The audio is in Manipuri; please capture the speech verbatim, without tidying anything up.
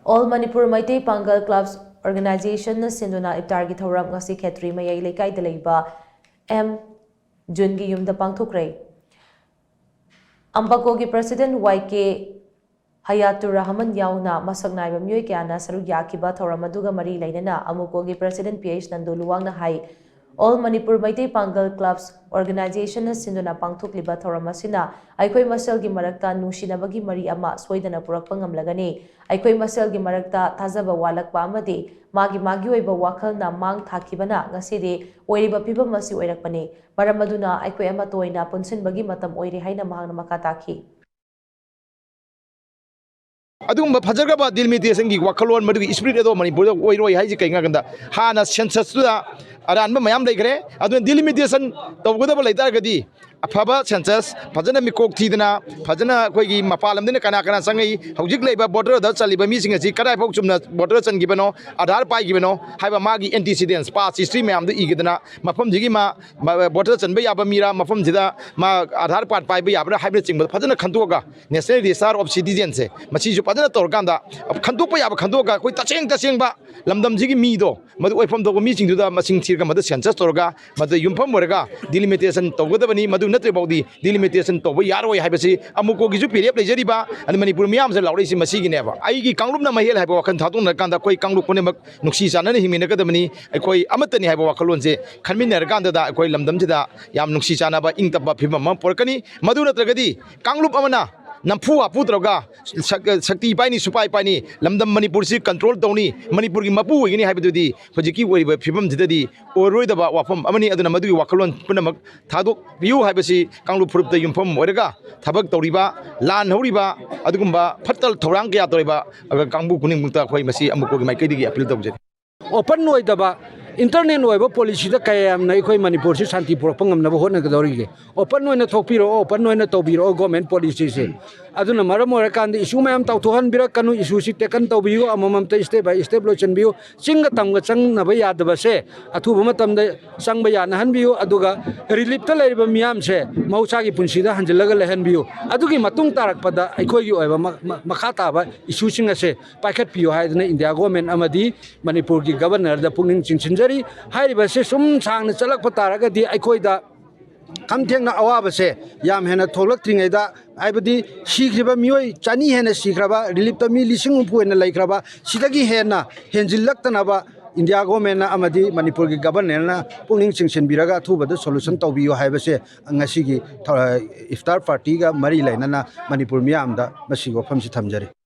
All Manipur Meitei Pangal Clubs Organizationꯅ ꯁꯤꯟꯗꯨꯅ ꯏꯐꯇꯥꯔꯒꯤ ꯊꯧꯔꯝ ꯉꯁꯤ ꯈꯦꯇ꯭ꯔꯤ ꯃꯌꯥꯏ ꯂꯩꯀꯥꯏꯗ ꯂꯩꯕ ꯑꯦꯝ ꯖꯨꯟꯒꯤ ꯌꯨꯝꯗ ꯄꯥꯡꯊꯣꯛꯈ꯭ꯔꯦ꯫ ꯑꯝꯕꯥꯀꯣꯒꯤ President ꯋꯥꯏ ꯀꯦ ꯍꯌꯥꯇꯨꯔ ꯔꯍꯃꯟ ꯌꯥꯎꯅ ꯃꯁꯛ ꯅꯥꯏꯕ ꯃꯤꯑꯣꯏ ꯀꯌꯥꯅ ꯁꯔꯨꯛ ꯌꯥꯈꯤꯕ ꯊꯧꯔꯝ ꯑꯗꯨꯒ ꯃꯔꯤ ꯂꯩꯅꯅ ꯑꯃꯨꯀꯣꯒꯤ President ꯄꯤ ꯑꯩꯆ ꯅꯟꯗꯨ ꯂꯨꯋꯥꯡꯅ ꯍꯥꯏ, All Manipur Meitei Pangal Clubs Organizationꯅ ꯁꯤꯟꯗꯨꯅ ꯄꯥꯡꯊꯣꯛꯂꯤꯕ ꯊꯧꯔꯝ ꯑꯁꯤꯅ ꯑꯩꯈꯣꯏ ꯃꯁꯦꯜꯒꯤ ꯃꯔꯛꯇ ꯅꯨꯡꯁꯤꯅꯕꯒꯤ ꯃꯔꯤ ꯑꯃ ꯁꯣꯏꯗꯅ ꯄꯨꯔꯛꯄ ꯉꯝꯂꯒꯅꯤ꯫ ꯑꯩꯈꯣꯏ ꯃꯁꯦꯜꯒꯤ ꯃꯔꯛꯇ ꯊꯥꯖꯕ ꯋꯥꯠꯂꯛꯄ ꯑꯃꯗꯤ ꯃꯥꯒꯤ ꯃꯥꯒꯤ ꯑꯣꯏꯕ ꯋꯥꯈꯜꯅ ꯃꯥꯡ ꯊꯥꯈꯤꯕꯅ ꯉꯁꯤꯗꯤ ꯑꯣꯏꯔꯤꯕ ꯐꯤꯕꯝ ꯑꯁꯤ ꯑꯣꯏꯔꯛꯄꯅꯤ꯫ ꯃꯔꯝ ꯑꯗꯨꯅ ꯑꯩꯈꯣꯏ ꯑꯃꯠꯇ ꯑꯣꯏꯅ ꯄꯨꯟꯁꯤꯟꯕꯒꯤ ꯃꯇꯝ ꯑꯣꯏꯔꯦ ꯍꯥꯏꯅ ꯃꯍꯥꯛꯅ ꯃꯈꯥ ꯇꯥꯈꯤ꯫ ꯑꯗꯨꯒꯨꯝꯕ ꯐꯖꯈ꯭ꯔꯕ ꯗꯤꯂꯤꯃꯤꯇꯦꯁꯟꯒꯤ ꯋꯥꯈꯜꯂꯣꯟ, ꯃꯗꯨꯒꯤ ꯏꯁꯄꯤꯔꯤꯠ ꯑꯗꯣ ꯃꯅꯤꯄꯨꯔꯗ ꯑꯣꯏꯔꯣꯏ ꯍꯥꯏꯁꯤ ꯀꯩꯒꯤꯅꯣ ꯍꯥꯏ ꯀꯥꯟꯗ, ꯍꯥꯟꯅ ꯁꯦꯟꯁꯁꯇꯨꯗ ꯑꯔꯥꯟꯕ ꯃꯌꯥꯝ ꯂꯩꯈ꯭ꯔꯦ꯫ ꯑꯗꯨꯅ ꯗꯤꯂꯤꯃꯤꯇꯦꯁꯟ ꯇꯧꯒꯗꯕ ꯂꯩꯇꯥꯔꯒꯗꯤ, ꯑꯐꯕ ꯁꯦꯟꯁꯁ, ꯐꯖꯅ ꯃꯤꯀꯣꯛ ꯊꯤꯗꯅ, ꯐꯖꯅ ꯑꯩꯈꯣꯏꯒꯤ ꯃꯄꯥꯟ ꯂꯝꯗꯒꯤꯅ ꯀꯅꯥ ꯀꯅꯥ ꯆꯪꯉꯛꯏ, ꯍꯧꯖꯤꯛ ꯂꯩꯕ ꯕꯣꯔꯗꯔꯗ ꯆꯜꯂꯤꯕ ꯃꯤꯁꯤꯡ ꯑꯁꯤ ꯀꯗꯥꯏꯐꯥꯎ ꯆꯨꯝꯅ ꯕꯣꯔꯗꯔ ꯆꯟꯈꯤꯕꯅꯣ, ꯑꯥꯙꯥꯔ ꯄꯥꯏꯈꯤꯕꯅꯣ ꯍꯥꯏꯕ ꯃꯥꯒꯤ ꯑꯦꯟꯇꯤꯁꯤꯗꯦꯟꯁ, ꯄꯥꯁ ꯍꯤꯁꯇ꯭ꯔꯤ ꯃꯌꯥꯝꯗꯨ ꯏꯒꯗꯅ, ꯃꯐꯝꯁꯤꯒꯤ ꯃꯥ ꯃꯥ ꯕꯣꯔꯗꯔ ꯆꯟꯕ ꯌꯥꯕ ꯃꯤꯔꯥ, ꯃꯐꯝꯁꯤꯗ ꯃꯥ ꯑꯥꯙꯥꯔ ꯀꯥꯔꯗ ꯄꯥꯏꯕ ꯌꯥꯕ꯭ꯔꯥ ꯍꯥꯏꯕꯅꯆꯤꯡꯕꯗ ꯐꯖꯅ ꯈꯟꯗꯣꯛꯑꯒ, National Register of Citizenꯁꯦ ꯃꯁꯤꯁꯨ ꯐꯖꯅ ꯇꯧꯔꯀꯥꯟꯗ, ꯈꯟꯗꯣꯛꯄ ꯌꯥꯕ ꯈꯟꯗꯣꯛꯑꯒ, ꯑꯩꯈꯣꯏ ꯇꯁꯦꯡ ꯇꯁꯦꯡꯕ ꯂꯝꯗꯝꯁꯤꯒꯤ ꯃꯤꯗꯣ, ꯃꯗꯨ ꯑꯣꯏꯐꯝ ꯊꯣꯛꯄ ꯃꯤꯁꯤꯡꯗꯨꯗ ꯃꯁꯤꯡ ꯊꯤꯔꯒ ꯃꯗꯨ ꯁꯦꯟꯁꯁ ꯇꯧꯔꯒ, ꯃꯗꯨ ꯌꯨꯝꯐꯝ ꯑꯣꯏꯔꯒ ꯗꯤꯂꯤꯃꯤꯇꯦꯁꯟ ꯇꯧꯒꯗꯕꯅꯤ꯫ ꯃꯗꯨ ꯅꯠꯇ꯭ꯔꯤꯐꯥꯎꯗꯤ ꯗꯤꯂꯤꯃꯤꯇꯦꯁꯟ ꯇꯧꯕ ꯌꯥꯔꯣꯏ ꯍꯥꯏꯕꯁꯤ ꯑꯃꯨꯀꯣꯒꯤꯁꯨ ꯐꯤꯔꯦꯞ ꯂꯩꯖꯔꯤꯕ, ꯑꯗꯨ ꯃꯅꯤꯄꯨꯔ ꯃꯤꯌꯥꯝꯁꯤꯅ ꯂꯥꯎꯔꯛꯏꯁꯤ ꯃꯁꯤꯒꯤꯅꯦꯕ꯫ ꯑꯩꯒꯤ ꯀꯥꯡꯂꯨꯞꯅ ꯃꯍꯦꯜ ꯍꯥꯏꯕ ꯋꯥꯈꯜ ꯊꯥꯗꯣꯛꯅꯔꯀꯥꯟꯗ, ꯑꯩꯈꯣꯏ ꯀꯥꯡꯂꯨꯞ ꯄꯨꯝꯅꯃꯛ ꯅꯨꯡꯁꯤ ꯆꯥꯟꯅꯅ ꯍꯤꯡꯃꯤꯟꯅꯒꯗꯕꯅꯤ, ꯑꯩꯈꯣꯏ ꯑꯃꯠꯇꯅꯤ ꯍꯥꯏꯕ ꯋꯥꯈꯜꯂꯣꯟꯁꯦ ꯈꯟꯃꯤꯟꯅꯔꯀꯥꯟꯗꯗ ꯑꯩꯈꯣꯏ ꯂꯝꯗꯝꯁꯤꯗ ꯌꯥꯝ ꯅꯨꯡꯁꯤ ꯆꯥꯟꯅꯕ, ꯏꯪ ꯇꯞꯄ ꯐꯤꯕꯝ ꯑꯃ ꯄꯨꯔꯛꯀꯅꯤ꯫ ꯃꯗꯨ ꯅꯠꯇ꯭ꯔꯒꯗꯤ ꯀꯥꯡꯂꯨꯞ ꯑꯃꯅ ꯅꯝꯐꯨ ꯍꯥꯐꯨ ꯇꯧꯔꯒ ꯁꯛ-, ꯁꯛꯇꯤ ꯄꯥꯏꯅꯤ, ꯁꯨꯄꯥꯏ ꯄꯥꯏꯅꯤ, ꯂꯝꯗꯝ ꯃꯅꯤꯄꯨꯔꯁꯤ ꯀꯟꯇ꯭ꯔꯣꯜ ꯇꯧꯅꯤ, ꯃꯅꯤꯄꯨꯔꯒꯤ ꯃꯄꯨ ꯑꯣꯏꯒꯅꯤ ꯍꯥꯏꯕꯗꯨꯗꯤ ꯍꯧꯖꯤꯛꯀꯤ ꯑꯣꯏꯔꯤꯕ ꯐꯤꯕꯝꯁꯤꯗꯗꯤ ꯑꯣꯏꯔꯣꯏꯗꯕ ꯋꯥꯐꯝ ꯑꯃꯅꯤ꯫ ꯑꯗꯨꯅ ꯃꯗꯨꯒꯤ ꯋꯥꯈꯜꯂꯣꯟ ꯄꯨꯝꯅꯃꯛ ꯊꯥꯗꯣꯛꯄꯤꯌꯨ ꯍꯥꯏꯕꯁꯤ ꯀꯥꯡꯂꯨꯞ ꯐꯨꯔꯨꯞꯇ ꯌꯨꯝꯐꯝ ꯑꯣꯏꯔꯒ ꯊꯕꯛ ꯇꯧꯔꯤꯕ, ꯂꯥꯟ ꯍꯧꯔꯤꯕ, ꯑꯗꯨꯒꯨꯝꯕ ꯐꯠꯇ ꯊꯧꯔꯥꯡ ꯀꯌꯥ ꯇꯧꯔꯤꯕ ꯀꯥꯡꯕꯨ ꯈꯨꯗꯤꯡꯃꯛꯇ ꯑꯩꯈꯣꯏ ꯃꯁꯤ ꯑꯃꯨꯀꯣꯒꯤ ꯃꯥꯏꯀꯩꯗꯒꯤ ꯑꯄꯤꯜ ꯇꯧꯖꯔꯤ꯫ ꯑꯣꯄꯟ ꯑꯣꯏꯗꯕ, ꯏꯟꯇꯔꯅꯦꯜ ꯑꯣꯏꯕ ꯄꯣꯂꯤꯁꯤꯗ ꯀꯌꯥ ꯌꯥꯝꯅ ꯑꯩꯈꯣꯏ ꯃꯅꯤꯄꯨꯔꯁꯤ ꯁꯥꯟꯇꯤ ꯄꯨꯔꯛꯄ ꯉꯝꯅꯕ ꯍꯣꯠꯅꯒꯗꯧꯔꯤꯒꯦ? ꯑꯣꯄꯟ ꯑꯣꯏꯅ ꯊꯣꯛꯄꯤꯔꯛꯑꯣ, ꯑꯣꯄꯟ ꯑꯣꯏꯅ ꯇꯧꯕꯤꯔꯛꯑꯣ ꯒꯣꯔꯃꯦꯟ ꯄꯣꯂꯤꯁꯤꯁꯦ꯫ ꯑꯗꯨꯅ ꯃꯔꯝ ꯑꯣꯏꯔꯀꯥꯟꯗ issue ꯃꯌꯥꯝ ꯇꯥꯎꯊꯣꯛꯍꯟꯕꯤꯔꯛꯀꯅꯨ, issueꯁꯤ tackle ꯇꯧꯕꯤꯌꯨ, ꯑꯃꯃꯝꯇ step by step ꯂꯣꯏꯁꯤꯟꯕꯤꯌꯨ꯫ ꯆꯤꯡꯒ ꯇꯝꯒ ꯆꯪꯅꯕ ꯌꯥꯗꯕꯁꯦ ꯑꯊꯨꯕ ꯃꯇꯝꯗ ꯆꯪꯕ ꯌꯥꯅꯍꯟꯕꯤꯌꯨ, ꯑꯗꯨꯒ reliefꯇ ꯂꯩꯔꯤꯕ ꯃꯤꯌꯥꯝꯁꯦ ꯃꯍꯧꯁꯥꯒꯤ ꯄꯨꯟꯁꯤꯗ ꯍꯟꯖꯤꯜꯂꯒ ꯂꯩꯍꯟꯕꯤꯌꯨ꯫ ꯑꯗꯨꯒꯤ ꯃꯇꯨꯡ ꯇꯥꯔꯛꯄꯗ ꯑꯩꯈꯣꯏꯒꯤ ꯑꯣꯏꯕ ꯃ-, ꯃ-, ꯃꯈꯥ ꯇꯥꯕ issueꯁꯤꯡ ꯑꯁꯦ ꯄꯥꯏꯈꯠꯄꯤꯌꯨ ꯍꯥꯏꯗꯅ India government ꯑꯃꯗꯤ ꯃꯅꯤꯄꯨꯔꯒꯤ governorꯗ ꯄꯨꯛꯅꯤꯡ ꯆꯤꯡꯁꯤꯟꯖꯔꯤ꯫ ꯍꯥꯏꯔꯤꯕꯁꯦ ꯁꯨꯝ ꯁꯥꯡꯅ ꯆꯠꯂꯛꯄ ꯇꯥꯔꯒꯗꯤ ꯑꯩꯈꯣꯏꯗ ꯈꯝ ꯊꯦꯡꯅ ꯑꯋꯥꯕꯁꯦ ꯌꯥꯝ ꯍꯦꯟꯅ ꯊꯣꯛꯂꯛꯇ꯭ꯔꯤꯉꯩꯗ, ꯍꯥꯏꯕꯗꯤ ꯁꯤꯈ꯭ꯔꯤꯕ ꯃꯤꯑꯣꯏ ꯆꯅꯤ ꯍꯦꯟꯅ ꯁꯤꯈ꯭ꯔꯕ, reliefꯇ ꯃꯤ ꯂꯤꯁꯤꯡ ꯍꯨꯝꯐꯨ ꯍꯦꯟꯅ ꯂꯩꯈ꯭ꯔꯕ, ꯁꯤꯗꯒꯤ ꯍꯦꯟꯅ ꯍꯦꯟꯖꯤꯜꯂꯛꯇꯅꯕ India governmentꯅ ꯑꯃꯗꯤ ꯃꯅꯤꯄꯨꯔꯒꯤ governorꯅ ꯄꯨꯛꯅꯤꯡ ꯆꯤꯡꯁꯤꯟꯕꯤꯔꯒ ꯑꯊꯨꯕꯗ solution ꯇꯧꯕꯤꯌꯨ ꯍꯥꯏꯕꯁꯦ ꯉꯁꯤꯒꯤ ꯊꯧ-, iftar partyꯒ ꯃꯔꯤ ꯂꯩꯅꯅ ꯃꯅꯤꯄꯨꯔ ꯃꯤꯌꯥꯝꯗ ꯃꯁꯤꯒꯤ ꯋꯥꯐꯝꯁꯤ ꯊꯝꯖꯔꯤ꯫